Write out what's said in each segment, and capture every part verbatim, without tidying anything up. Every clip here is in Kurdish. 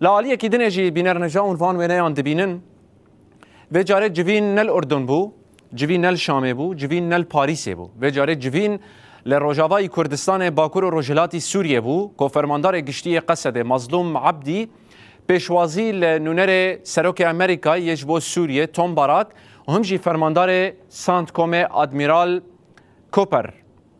Li aliyekî dinê jî bînerneja hûn van wêneyan dibînin. Vê carê civîn ne li Urdun bû, civîn ne li Şamê bû, civîn ne li Parîsê bû. Vê carê civîn li Rojavayî Kurdistanê, Bakur û Rojhilatî Sûriyê bû, ku fermandarê giştî yê Qesedê Mazlûm Ebdî pêşwazî li nûnerê Serokê Amerîkayê yê ji bo Sûriyê Tom Barak û him jî fermandarê CENTCOMê Admîral Cooper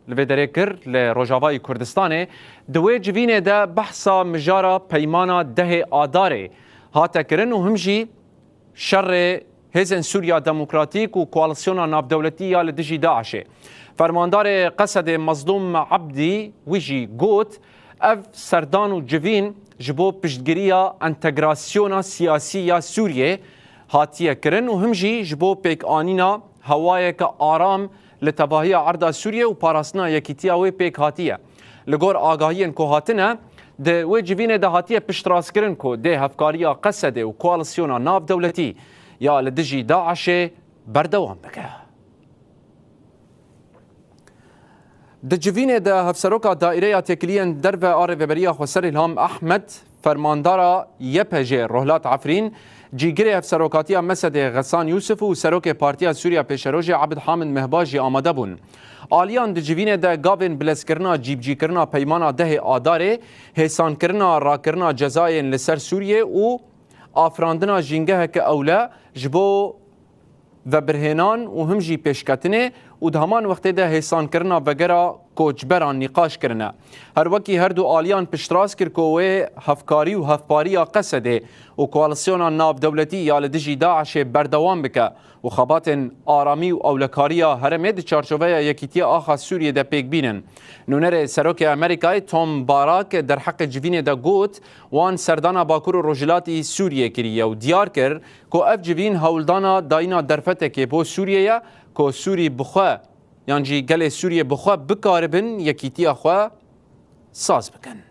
li vê derê kir. Li Rojavayî Kurdistanê di wê civînê de behsa mijara peymana dehê Adarê hate kirin û him jî şerê Hêzên Sûriya Demokratîk û Koalîsyona Navdewletî ya li dijî DAIŞê. Fermandarê Qesedê Mazlûm Ebdî wî jî got, ev serdan û civîn ji bo piştgiriya entegrasyona siyasî ya Sûriyê hatiye kirin û him jî ji bo pêkanîna hewayeke aram li tevahiya erda Sûriyê û parastina yekîtiya wê pêk hatiye. Li gor agahiyên ku hatine, di wê civînê de hatiye piştrast kirin ku dê hevkariya Qesedê û koalîsyona navdewletî ya li dijî DAIŞê berdewam bike. Di civînê de Hevseroka Daîreya Têkiliyên Derve a Rêveberiya Xweser Îlham Ehmed, fermandara Y P J Rohlat Efrîn, cîgirê Hevserokatiya Mesedê Xesan Yûsif û Serokê Partiya Sûriya Pêşerojê Ebid Hamid Mehba jî amade bûn. Aliyan di civînê de gavên bilezkirina cîbicîkirina peymana dehê Adarê, hêsankirina rakirina cezayên li ser Sûriyê û afirandina jîngeheke ewle ji bo vebirhênan û him jî pêşketinê û di heman wextê de hêsankirina vegera koçberan nîqaş kirine. Her wekî her du aliyan piştrast kir ku wê hevkarî û hevpariya Qesedê û koalîsyona navdewletî ya li dijî DAIŞê berdewam bike û xebatên aramî û ewlekariya herêmê di çarçoveya yekîtiya axa Sûriyê de pêk bînin. Nûnerê Serokê Amerîkayê Tom Barak derheqê civînê de got, wan serdana Bakur û Rojhilatî Sûriyê kiriye û diyar kir ku ev civîn hewldana dayîna derfetekê bo Sûriyê ye ku Sûrî bi xwe yan jî gelê Sûriyê bi xwe bikaribin yekîtiya xwe saz bikin.